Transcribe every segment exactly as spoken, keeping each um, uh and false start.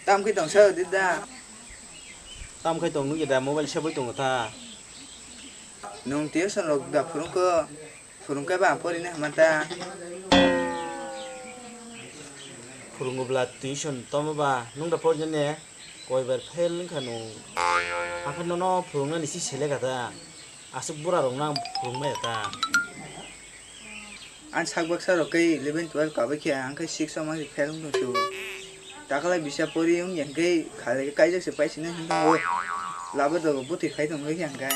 Tam khe tong sao, Dida? Tam khe tong nukya da, mobile sebwi tongo ta. Nwng tuition rok da phurung kho, phurung khe ba ang pori nai hwnma ta. Phurungo bwla tuition tomo ba, nwng da pori nai ne? Koi bar fail wngkha nwng. Hakhe nono phurungnani si seleka ta. Aswk bura rok no ang phurung maya ta. Ang sak baksa rok khe eleven twelve kabai khe ang khe six o mang fail wng tong su. Takalai bisa pori wng ya khe khalai khe kaijak se paisina hwn tongo. Labo dogo bwtwi khai tong khe ang khe.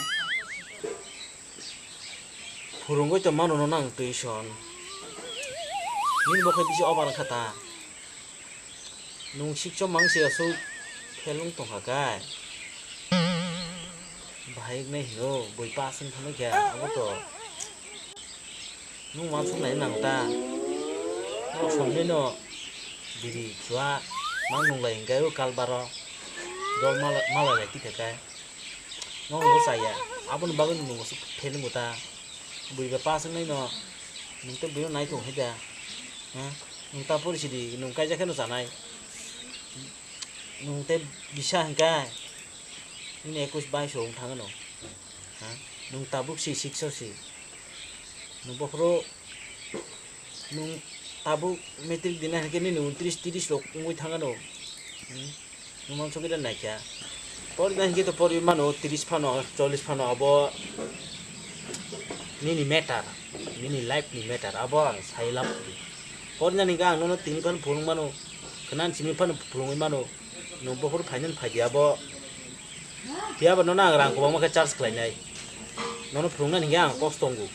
Phurungwi tong mano no nang tuition. Nini bo khe bisi obar wngkha ta. Nwng sikchom mang se aswk phelung tongkha kai. Bahai wngnai hino, bui pass wng thangwi kha, abo to. Nwng uansuk nai nang ta. Norok somni no biri chua, mang nunglai hingkai o kalbaro. Dol mala, mala lai tikha kai. Nwng bo chaya, aboni bagwi nwng aswk phelung ta. Bui bai pass wngnai no, nwng tei bui no nai tong hai da. Ha? Nwng ta pori sidi, nwng kaijak khe no chanai. Nwng tei bisa hingka, nini ekwis bais rok wng thang no. Ha? Nwng tabuk si six o si. Nwng bokhoro, nwng tabuk matric dina hingke nini untris tris rok wngwi thang no. Hmm? Nwng mansugwi da naikha. Porina hinkhe to porwi mano, tris phano, chollish phano abo nini matter, nini life ni matter, abo ang sai lab kuri. Porina hinkhe ang nono tini phano phunuk mano, khna simi phano phunugwi mano, nwng bokhor phainani phaidi abo. Phiya ba nono ang rang kwbangma khe charge khlainai. Nono phunuknani hinkhe ang kos tongo.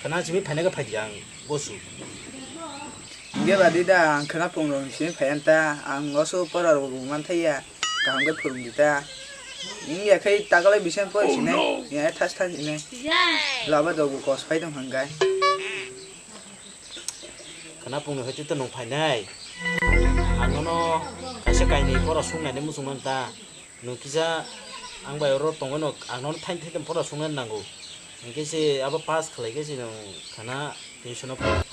Khna simi phainai khe phaidi ang gosu. Hinkhe ba di da, ang khwna phungrokni simi phai ya ta, ang oso pora rok bo manthai ya, kaham khe phurung di ta. Wng ya khe takalai bising pori sinai, ya thas thas sinai. Laba dogo kos phai tong hwnkhai. Khwna phungni hoi twi to nwng phainai. Ang nono kaisa kainwi pora sung nai muchung man ta. Nwng kisa ang bai oro tongwi no, ang nono thaini thaini pora sung nai nango. Hinkhe se abo pass khlai khe se nwng khwna tuition o phai.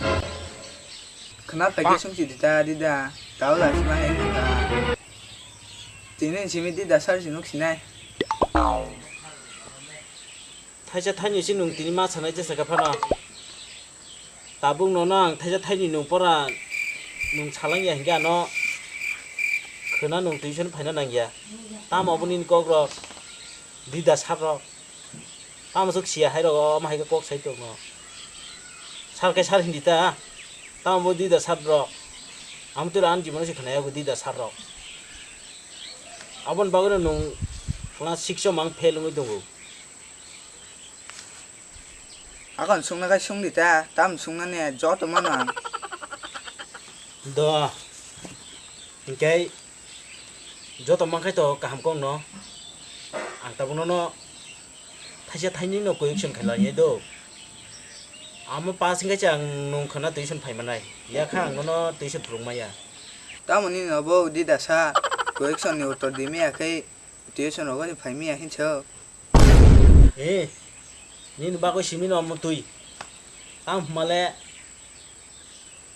Khwna phai khe sung si di ta, di da. Tao la si ma hai ta. Tini simi di da sar si nuk sinai. Thaisa thaini si nwng tini ma sanai jesa khe phano. Tabuk nono ang thaisa thaini nwng pora nwng salang ya hinkhe ano khwna nwng tuition phaina nang ya. Tamo abo nini kok rok, dida sar rok. Tamo swk siya hai rok, omo hai khe kok sai tongno. Sar khe sar hindi ta. Tamo bo dida sar rok. Amo twi ani jibon se khwnaya bo dida sar rok. Aboni bagwi no nwng class six o mang fail wngwi tongo. Akon sungna khai sung di ta, tam sungna ne joto mano ang. Do, hinkhe joto mankhai to kaham kok no. Ang tabuk nono thaisa thaini no correction khlai do. Amo pass hinkhe se ang nwng khwna tuition phai manai. Yakha ang nono tuition phurung maya. Tamoni no bo di dasa correction ni uttor di maya khe. Tuition rogo ni phai miya hinso. Eh, nini bagwi simi no omo twi. Tamo hwnmale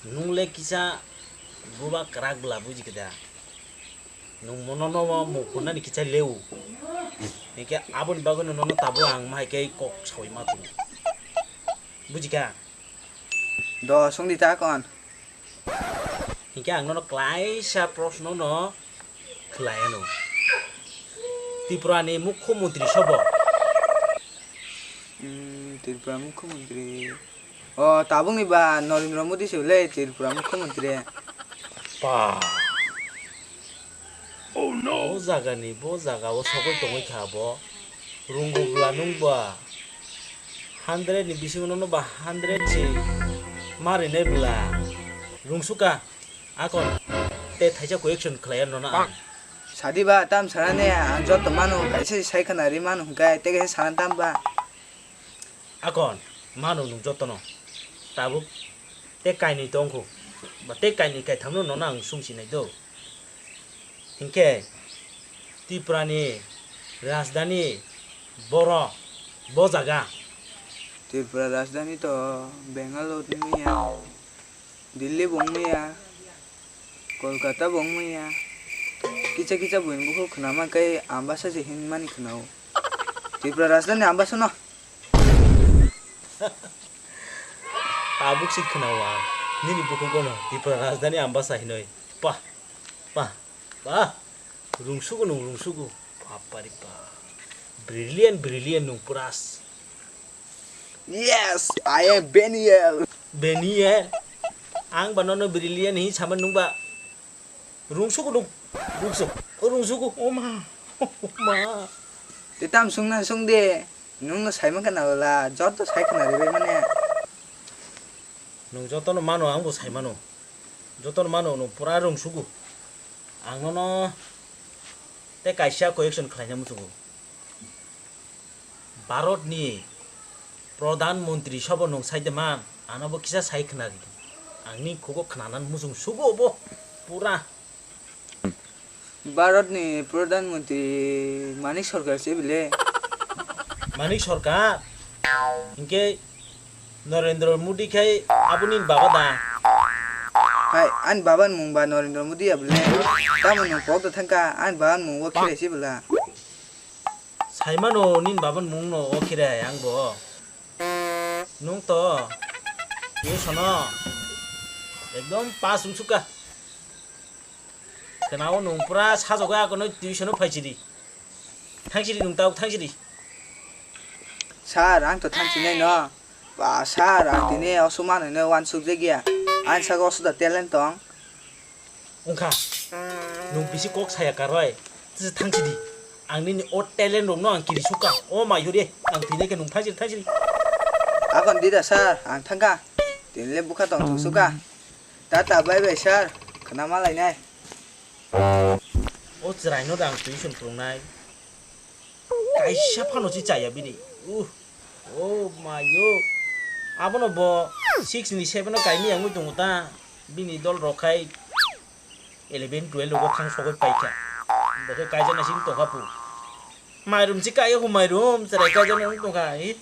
nwng le kisa buba kwrak bwla buji khe da. Nwng mono no muk hwnani kisa leu. Hinkhe aboni bagwi no nono tabuk ang ma hai khe kok sawi ma tongo. Buji kha? Do song di ta kon. Hinkhe ang nono klaisa proshno no khlai ano. Tripura ni mukhyamantri sobo? Hmm, Tripura mukhyamantri. O, tabuk ni ba Narendra Modi se le Tripura mukhyamantri. Pa. Oh no! O jaga ni, bo jaga o sogwi tongwi kha bo. Rungo bwla nwng ba hundred ni bisingo nono ba hundred se ma rinai bwla. Rungsukha akon tei thaisa correction khlai ya nono ang. Sadi ba tam sana ne ang joto mano kaisa sai khana ri mano hwnkhe tei kaisa sana tam ba. Akon mano nwng jotono tabuk tei kainwi tongkhu ba tei kainwi kaithamno nono ang sung sinai do. Hinkhe Tripura ni rajdhani boro bo jaga. Tripura rajdhani to Bangalore ni ya. Delhi bo wngmaya, Kolkata bo wngmaya. Kisa kisa buini bukhuk khwnama khe Ambasa se hinmani khwnao. Tripura rajdhani Ambasa no. Tabuk se khwnao ang. Nini bukhugo no Tripura rajdhani Ambasa hinoi. Pa, pa, pa. Rungsugo nung rungsugo. Bapari pa. Brilliant, brilliant nung puras. Yes, I am Beniel. Beniel? Ang ba nono brilliant hi sama nung ba. Rungsugo nung. Rungsugo. O ma. O ma. Te tam sungna sung de. Nungno sai mankha na wala. Joto sai khna ribai mane. Nung jotono mano, ang bo sai mano. Jotono mano, nung pura rungsugo. Ang nono te kaisa correction khlaina muchungo. Bharatni Pradhan Mantri sobo nung sai de man, ano bo kisa sai khna di. Ang ni khugo khnanan muchung sugo bo pura. Bharatni Pradhan Mantri Manik Sarkar se bile. Manik Sarkar? Hinkhe Narendra Modi khai aboni baba da? Hai, ani baba ni mung ba Narendra Modi ya bile. Tamo nung kok da thangka, ani baba ni mung o khirai se bela. Saimano nini baba ni mung no o khirai ang bo. Nung to, ye sono, ekdom pass wng suka. Khwnao nung pura sajagwi akono tuition-o phaisidi. Thangsidi nung tabuk thangsidi. Sir, ang to thangsinai no. Ba, sir, ang tini oso manwi no uansukjakya. Ani saka oso da talent tong. Wngkha. Nung bisi kok saya karwi. Tisa thangsidi. Ang nini o talent rokno ang kiri suka. O mai hori. Ang tini khe nung thangsidi thangsidi. Akon dida sir, ang thangkha. Tini le bukha tong thung suka. Tata bye bye sir, khna ma lainai. O chwraino da ang tuition phwrwngnai. Kaisa phano si chaya bini. Uh. Oh my God. Abono bo six ni seven o kaimi yangwi tongo ta. Bini dol rok khai eleven twelve rogo thang sogwi paikha. Bo khe kaijana sing tongkha pu. Mairum si kaya hu mairum, chwrai kaijana wng tongkha. Ih,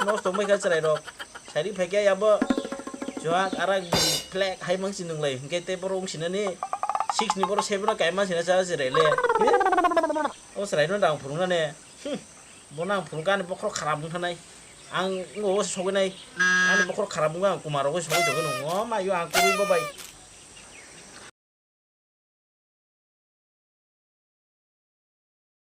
nosto wngbaikha chwrai rok. Sari phaikha yabo. Chuak arak di flag hai mang si nunglai. Hinkhe tei borok wng sinani six ni borok seven o kaima sina cha chwrai le. Ih, o chwraino da ang phwrwngnani. Hmm. Bono ang phunukha ani bokhorok kharap wngkha nai. Ang wngkha o sogwi nai. Ani bokhorok kharap wngkha ang kuma rogo sogwi tongwi nung. O mayo ang kwrwi bo bai.